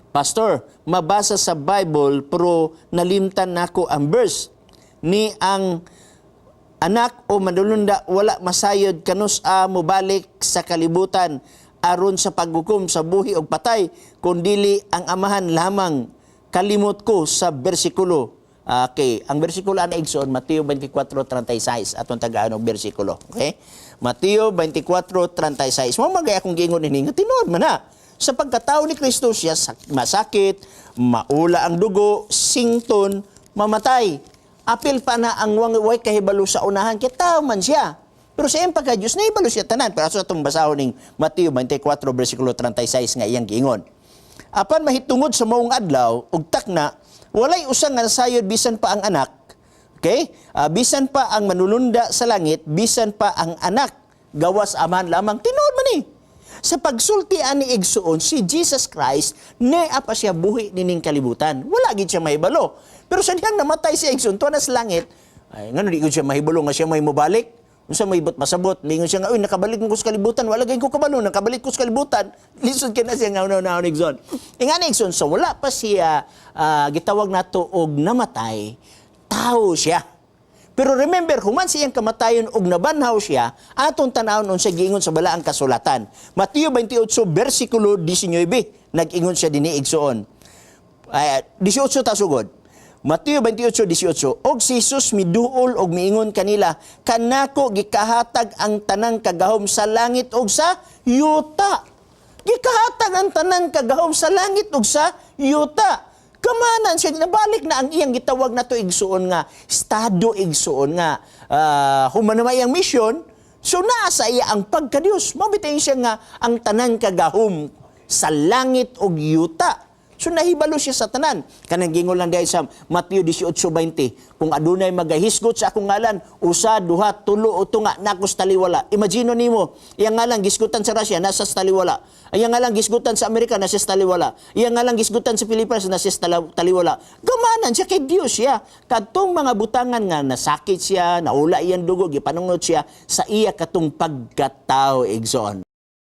Pastor, mabasa sa Bible pero nalimtan nako ang verse. Ni ang anak o manulunda wala masayod kanus-a mobalik sa kalibutan aron sa paghukom sa buhi og patay, kundili ang Amahan lamang. Kalimot ko sa bersikulo. Okay, ang bersikulo ana, igsoon, Mateo 24:36 atong tagaan og bersikulo. Okay? Mateo 24:36. Mao magay akong giingon ini nga tinuod man na. Sa pagkatao ni Kristo siya masakit, maula ang dugo, sington, mamatay. Apil pa na ang way kahibalo sa unahan, kay tao man siya. Pero sa iyang pagka-Diyos, nahibalo siya tanan. Pero sa atong basahon ning Mateo 24, versikulo 36 nga iyang giingon. Apan mahitungod sa maong adlaw, ug takna, walay usa nga nasayod bisan pa ang anak. Okay? Bisan pa ang manulunda sa langit, bisan pa ang anak, gawas Amahan lamang. Tinuod man ni. Sa pagsulti ani, igsuon, si Jesus Christ, naa pa siya buhi nining kalibutan. Wala gid siya mahibalo. Pero sa dihang namatay siya, igsuon, tuwa na sa langit, ay, ngano di gud siya mahibalo nga siya may mobalik? Unsa may buot masabot? Mingon siya nga, "Uy, nakabalik mo ko sa kalibutan. Wala gay ko kabalo, nakabalik ko sa kalibutan." Lisod kay na siya nga una-una, igsoon. Ingani, igsoon, so wala pa siya gitawag nato og namatay, tao siya. Pero remember, human siyang kamatayon og nabanhaw siya, atong tanawon unsa giingon sa balaang kasulatan. Mateo 28 versikulo 19, nag-ingon siya dinhi, igsoon. Ay, 18 ta sugod. Mateo 28:18, "Og si Jesus miduol og miingon kanila, 'Kanako gikahatag ang tanang kagahom sa langit ug sa yuta.'" Gikahatag ang tanang kagahom sa langit ug sa yuta. Kamanan siya, nabalik na ang iyang gitawag na to, igsuon, nga estado, igsuon, nga human na iyang mission, so naa sa iya ang pagka-Dios. Mabitayin siya nga ang tanang kagahom sa langit ug yuta. So nahibalo siya sa tanan. Kanang gingon lang dahil sa Mateo 18:20, "Kung adunay magahisgot sa akong ngalan, usa, duha, tulo o tunga, nako sa taliwala." Imagine nimo, iyang ngalan gisgutan sa Russia, nasa sa taliwala. Iyang ngalan gisgutan sa Amerika, nasa sa taliwala. Iyang ngalan gisgutan sa Pilipinas, nasa sa taliwala. Gamanan siya kay Dios siya. Kadtong mga butangan nga nasakit siya, naula iyang dugo, gipanungot siya sa iya katong pagkatao, igsoon.